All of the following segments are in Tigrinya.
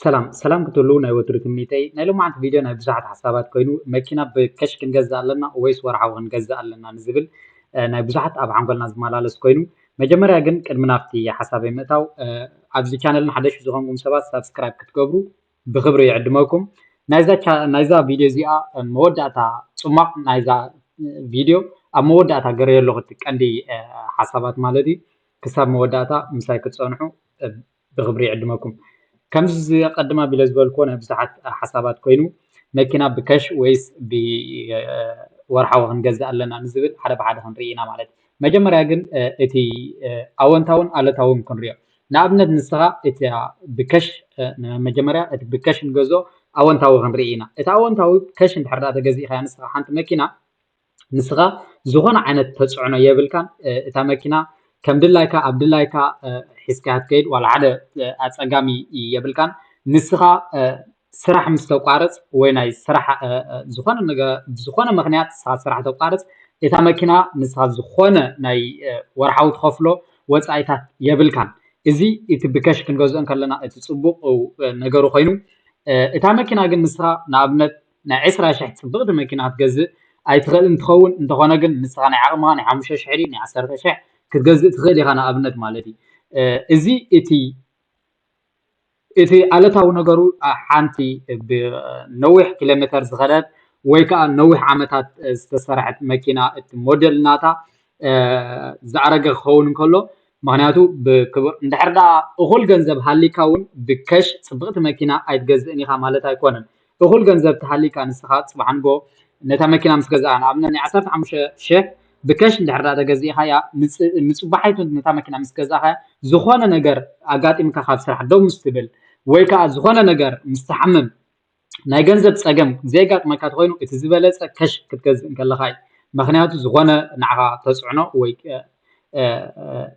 ሰላም ሰላም ክትብሉ ናይ ወትሩ ትምኒተይ። ናይ ሎማዓንቲ ቪድዮ ናይ ብዙሓት ሓሳባት ኮይኑ፣ መኪና ብከሽ ክንገዝእ ኣለና ወይስ ወርሓዊ ክንገዝእ ኣለና ንዝብል ናይ ብዙሓት ኣብ ሓንጎልና ዝመላለስ ኮይኑ፣ መጀመርያ ግን ቅድሚ ናብቲ ሓሳበይ ምእታው፣ ኣብዚ ቻነል ንሓደሽ ዝኾንኩም ሰባት ሳብስክራይብ ክትገብሩ ብክብሪ ይዕድመኩም። ናይዛ ቪድዮ እዚኣ መወዳእታ፣ ፅማቕ ናይዛ ቪድዮ ኣብ መወዳእታ ገረዮ ኣለኹ፣ እቲ ቀንዲ ሓሳባት ማለት እዩ። ክሳብ መወዳእታ ምሳይ ክትፀንሑ ብክብሪ ይዕድመኩም። ከምዚ ቀድማ ቢለ ዝበልኩዎ ናይ ብዙሓት ሓሳባት ኮይኑ፣ መኪና ብከሽ ወይስ ብወርሓዊ ክንገዝእ ኣለና ንዝብል ሓደ ብሓደ ክንርኢ ኢና ማለት እዩ። መጀመርያ ግን እቲ ኣወንታውን ኣለታውን ክንሪኦ። ንኣብነት ንስኻ እቲ ብከሽ መጀመርያ እቲ ብከሽ ንገዝኦ ኣወንታዊ ክንርኢ ኢና። እቲ ኣወንታዊ ከሽ እንድሕር ዳ ተገዚእካ ንስኻ ሓንቲ መኪና ንስኻ ዝኾነ ዓይነት ተፅዕኖ የብልካን። እታ መኪና ከም ድላይካ ኣብ ድላይካ ሒዝካ ክትከይድ ዋላ ሓደ ኣፀጋሚ የብልካን። ንስኻ ስራሕ ምስ ተቋርፅ ወይ ናይ ስራሕ ዝኾነ ነገር ብዝኾነ ምክንያት ንስኻ ስራሕ ተቋርፅ፣ እታ መኪና ንስኻ ዝኾነ ናይ ወርሓዊ ትኸፍሎ ወፃኢታት የብልካን። እዚ እቲ ብከሽ ክንገዝኦ እንከለና እቲ ፅቡቅ ነገሩ ኮይኑ፣ እታ መኪና ግን ንስኻ ንኣብነት ናይ ዕስራ ሽሕ ፅብቕቲ መኪና ክትገዝእ ኣይትኽእልን ትኸውን። እንተኾነ ግን ንስኻ ናይ ዓቕምኻ ናይ ሓሙሽተ ሽሕ ድዩ ናይ ዓሰርተ ሽሕ ክትገዝእ ትኽእል ኢኻ፣ ንኣብነት ማለት እዩ። እዚ እቲ እቲ ኣለታዊ ነገሩ ሓንቲ ብነዊሕ ኪሎ ሜተር ዝኸደት ወይ ከዓ ነዊሕ ዓመታት ዝተሰርሐት መኪና፣ እቲ ሞዴል ናታ ዝኣረገ ክኸውን እንከሎ፣ ምክንያቱ ብክቡር እንድሕር ደኣ እኹል ገንዘብ ሃሊካ እውን ብከሽ ፅብቕቲ መኪና ኣይትገዝእን ኢኻ ማለት ኣይኮነን። እኹል ገንዘብ ተሃሊካ ንስኻ ፅባሕ ንጎ ነታ መኪና ምስ ገዛእካ፣ ንኣብነት ናይ ዓሰርተ ሓሙሽተ ሽሕ ብከሽ እንድሕር ደኣ ተገዚእካያ፣ ንፅባሓይቱ ነታ መኪና ምስ ገዛእካያ፣ ዝኾነ ነገር ኣጋጢምካ ካብ ስራሕ ደው ምስ ትብል ወይ ከዓ ዝኾነ ነገር ምስ ትሓምም ናይ ገንዘብ ፀገም ዘየጋጥመካ ተኮይኑ፣ እቲ ዝበለፀ ከሽ ክትገዝእ እንከለካ እዩ። ምክንያቱ ዝኾነ ንዓኻ ተፅዕኖ ወይ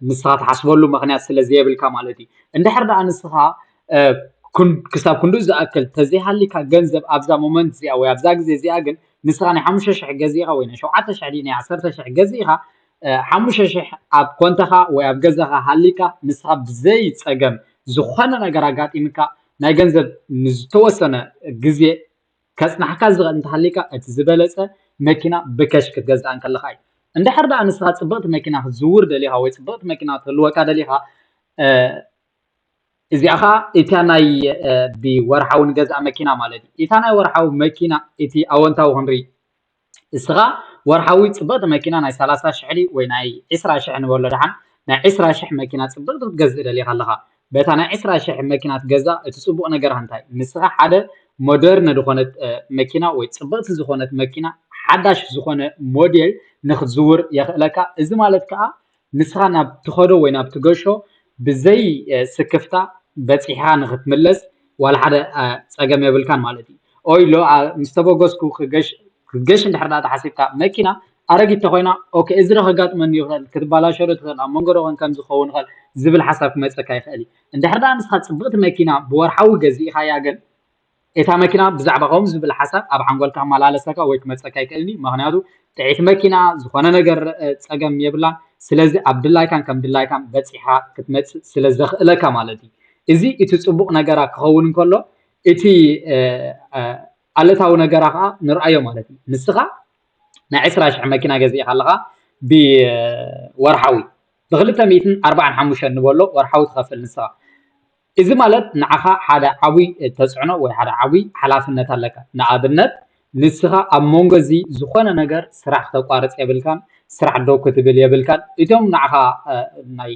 ንስኻ ትሓስበሉ ምክንያት ስለ ዘየብልካ ማለት እዩ። እንድሕር ደኣ ንስኻ ክሳብ ክንድኡ ዝኣክል ተዘይሃሊካ ገንዘብ ኣብዛ ሞመንት እዚኣ ወይ ኣብዛ ግዜ እዚኣ ግን ንስኻ ናይ ሓሙሽተ ሽሕ ገዚእኻ ወይ ናይ ሸውዓተ ሽሕ ድዩ ናይ ዓሰርተ ሽሕ ገዚእኻ፣ ሓሙሽተ ሽሕ ኣብ ኮንተኻ ወይ ኣብ ገዛኻ ሃሊካ ንስኻ ብዘይ ፀገም ዝኾነ ነገር ኣጋጢምካ ናይ ገንዘብ ንዝተወሰነ ግዜ ከፅናሕካ ዝኽእል እንተሃሊካ እቲ ዝበለፀ መኪና ብከሽ ክትገዝኣ እንከለኻ እዩ። እንድሕር ደኣ ንስኻ ፅብቕቲ መኪና ክትዝውር ደሊኻ ወይ ፅብቕቲ መኪና ክትህልወካ ደሊኻ፣ እዚኣ ኸዓ እታ ናይ ብወርሓዊ ንገዝኣ መኪና ማለት እዩ። እታ ናይ ወርሓዊ መኪና እቲ ኣወንታዊ ክንርኢ፣ እስኻ ወርሓዊ ፅብቕቲ መኪና ናይ ሰላሳ ሽሕ ድዩ ወይ ናይ ዕስራ ሽሕ ንበሎ ደሓን፣ ናይ ዕስራ ሽሕ መኪና ፅብቕቲ ክትገዝእ ደሊኻ ኣለኻ። በታ ናይ ዕስራ ሽሕ መኪና ትገዛ እቲ ፅቡቕ ነገር እንታይ? ንስኻ ሓደ ሞደርን ዝኾነት መኪና ወይ ፅብቕቲ ዝኾነት መኪና፣ ሓዳሽ ዝኾነ ሞዴል ንክትዝውር የኽእለካ። እዚ ማለት ከዓ ንስኻ ናብ ትኸዶ ወይ ናብ ትገሾ ብዘይ ስክፍታ በፂሕኻ ንክትምለስ ዋላ ሓደ ፀገም የብልካን ማለት እዩ። ኦይ ሎ ምስ ተበገስኩ ክትገሽ እንድሕር ዳ ተሓሲብካ፣ መኪና ኣረጊት ተኮይና፣ ኦኬ፣ እዚ ዶ ከጋጥመኒ ይኽእል፣ ክትበላሾ ዶ ትኽእል፣ ኣብ መንጎ ዶ ኮን ከምዚ ክኸውን ይኽእል ዝብል ሓሳብ ክመፀካ ይኽእል እዩ። እንድሕር ዳ ንስኻ ፅብቕቲ መኪና ብወርሓዊ ገዚእኻያ ግን፣ እታ መኪና ብዛዕባ ከምኡ ዝብል ሓሳብ ኣብ ሓንጎልካ ክመላለሰካ ወይ ክመፀካ ይኽእል እዩ። ምክንያቱ ጥዒት መኪና ዝኾነ ነገር ፀገም የብላን። ስለዚ ኣብ ድላይካን ከም ድላይካን በፂሓ ክትመፅእ ስለ ዘኽእለካ ማለት እዩ። እዚ እቲ ፅቡቕ ነገራ ክኸውን እንከሎ፣ እቲ ኣለታዊ ነገራ ከዓ ንርኣዮ ማለት እዩ። ንስኻ ናይ ዕስራ ሽሕ መኪና ገዚእካ ኣለኻ፣ ብወርሓዊ ብክልተ ሚእትን ኣርባዓን ሓሙሽተን ንበሎ ወርሓዊ ትኸፍል ንስኻ። እዚ ማለት ንዓኻ ሓደ ዓብይ ተፅዕኖ ወይ ሓደ ዓብይ ሓላፍነት ኣለካ። ንኣብነት ንስኻ ኣብ መንጎ እዚ ዝኾነ ነገር ስራሕ ክተቋርፅ የብልካን፣ ስራሕ ደው ክትብል የብልካን። እቶም ንዓኻ ናይ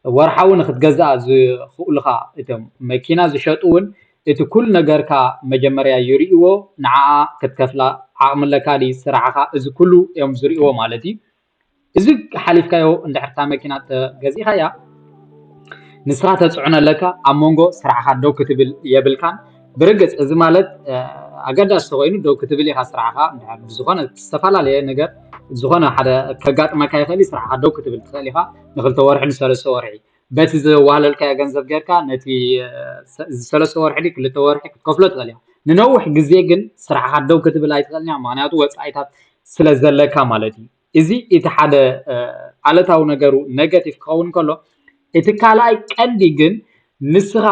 ወርሓዊ ንክትገዝኣ ዝኽእሉኻ እቶም መኪና ዝሸጡ እውን እቲ ኩሉ ነገርካ መጀመርያ ይርእይዎ፣ ንዓኣ ክትከፍላ ዓቕሚ ኣለካ ድዩ፣ ስራሕኻ፣ እዚ ኩሉ እዮም ዝርእይዎ ማለት እዩ። እዚ ሓሊፍካዮ እንድሕር እታ መኪና ተገዚእካያ ንስኻ ተፅዕኖ ኣለካ፣ ኣብ መንጎ ስራሕኻ ደው ክትብል የብልካን። ብርግፅ እዚ ማለት ኣገዳሲ ተኮይኑ ደው ክትብል ኢኻ ስራሕኻ። ብዝኾነ ዝተፈላለየ ነገር ዝኾነ ሓደ ከጋጥመካ ይኽእል እዩ፣ ስራሕኻ ደው ክትብል ትኽእል ኢኻ ንክልተ ወርሒ ንሰለስተ ወርሒ በቲ ዘዋህለልካዮ ገንዘብ ጌርካ ነቲ ዝሰለስተ ወርሒ ድዩ ክልተ ወርሒ ክትከፍሎ ትኽእል ኢኻ። ንነዊሕ ግዜ ግን ስራሕኻ ደው ክትብል ኣይትኽእልን ኢኻ፣ ምክንያቱ ወፃኢታት ስለ ዘለካ ማለት እዩ። እዚ እቲ ሓደ ኣለታዊ ነገሩ ኔጋቲቭ ክኸውን ከሎ፣ እቲ ካልኣይ ቀንዲ ግን ንስኻ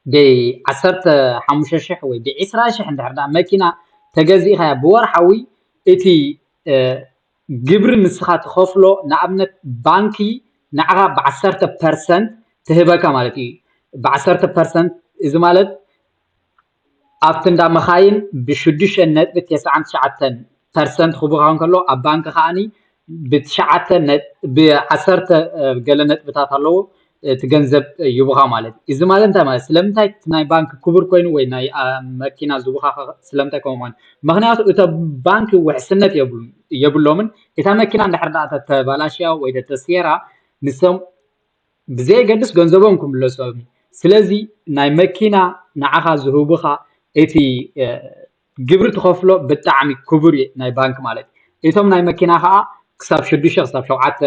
ብዓሰርተ ሓሙሽተ ሽሕ ወይ ብዒስራ ሽሕ እንድሕር ደኣ መኪና ተገዚእኻያ ብወርሓዊ እቲ ግብሪ ንስኻ ትኸፍሎ ንኣብነት ባንኪ ንዓኻ ብዓሰርተ ፐርሰንት ትህበካ ማለት እዩ። ብዓሰርተ ፐርሰንት እዚ ማለት ኣብቲ እንዳ መኻይን ብሽዱሽተ ነጥቢ ተስዓን ትሽዓተን ፐርሰንት ክቡኻ እንከሎ ኣብ ባንኪ ከዓኒ ብትሽዓተ ብዓሰርተ ገለ ነጥብታት ኣለዎ እቲ ገንዘብ ይቡኻ ማለት እዩ። እዚ ማለት እንታይ ማለት ስለምንታይ ናይ ባንክ ክቡር ኮይኑ ወይ ናይ መኪና ዝቡኻ ስለምንታይ ከምኡ ማለት ምክንያቱ እተ ባንክ ውሕስነት የብሎምን። እታ መኪና እንድሕር ዳ ተተባላሽያ ወይ ተተስየራ ንሶም ብዘየገድስ ገንዘቦም ክምለሶም። ስለዚ ናይ መኪና ንዓኻ ዝህቡኻ እቲ ግብሪ ትኸፍሎ ብጣዕሚ ክቡር እዩ ናይ ባንክ ማለት እዩ። እቶም ናይ መኪና ከዓ ክሳብ ሽዱሽተ ክሳብ ሸውዓተ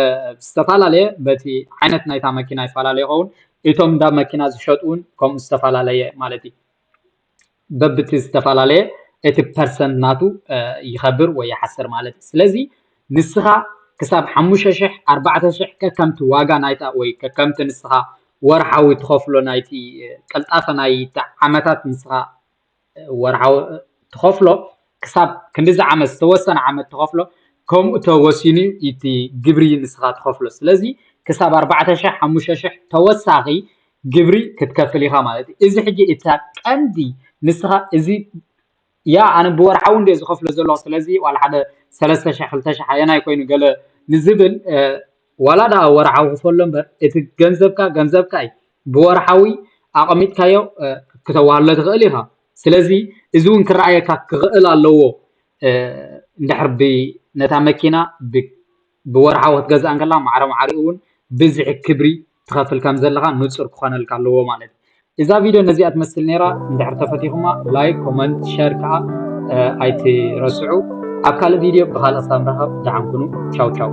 ዝተፈላለየ በቲ ዓይነት ናይታ መኪና ይፈላለ ይኸውን። እቶም እንዳ መኪና ዝሸጡ እውን ከምኡ ዝተፈላለየ ማለት እዩ። በብቲ ዝተፈላለየ እቲ ፐርሰንት ናቱ ይኸብር ወይ ይሓስር ማለት እዩ። ስለዚ ንስኻ ክሳብ ሓሙሽተ ሽሕ ኣርባዕተ ሽሕ ከከምቲ ዋጋ ናይታ ወይ ከከምቲ ንስኻ ወርሓዊ ትኸፍሎ ናይቲ ቅልጣፈ ናይቲ ዓመታት ንስኻ ወርሓዊ ትኸፍሎ ክሳብ ክንዲዚ ዓመት ዝተወሰነ ዓመት ትኸፍሎ ከምኡ ተወሲኑ እቲ ግብሪ ንስኻ ትኸፍሎ። ስለዚ ክሳብ ኣርባዕተ ሽሕ ሓሙሽተ ሽሕ ተወሳኺ ግብሪ ክትከፍል ኢኻ ማለት እዩ። እዚ ሕጂ እታ ቀንዲ ንስኻ እዚ ያ ኣነ ብወርሓዊ እንደ ዝኸፍሎ ዘለኹ ስለዚ ዋላ ሓደ ሰለስተ ሽሕ ክልተ ሽሕ ኣየናይ ኮይኑ ገለ ንዝብል ዋላ ደኣ ወርሓዊ ክፈሎ እምበር እቲ ገንዘብካ ገንዘብካ እዩ። ብወርሓዊ ኣቐሚጥካዮ ክተዋህሎ ትኽእል ኢኻ። ስለዚ እዚ እውን ክረኣየካ ክኽእል ኣለዎ። እንድሕር ነታ መኪና ብወርሓዊ ክትገዝኣ እንከላ ማዕረ ማዕሪኡ እውን ብዝሒ ክብሪ ትኸፍል ከም ዘለኻ ንፁር ክኾነልካ ኣለዎ ማለት እዩ። እዛ ቪድዮ ነዚኣ ትመስል ነይራ። እንድሕር ተፈቲኹማ ላይክ፣ ኮመንት፣ ሸር ከዓ ኣይትረስዑ። ኣብ ካልእ ቪድዮ ብኻልእ ክሳብ ንራኸብ ደሓን ኩኑ። ቻው ቻው።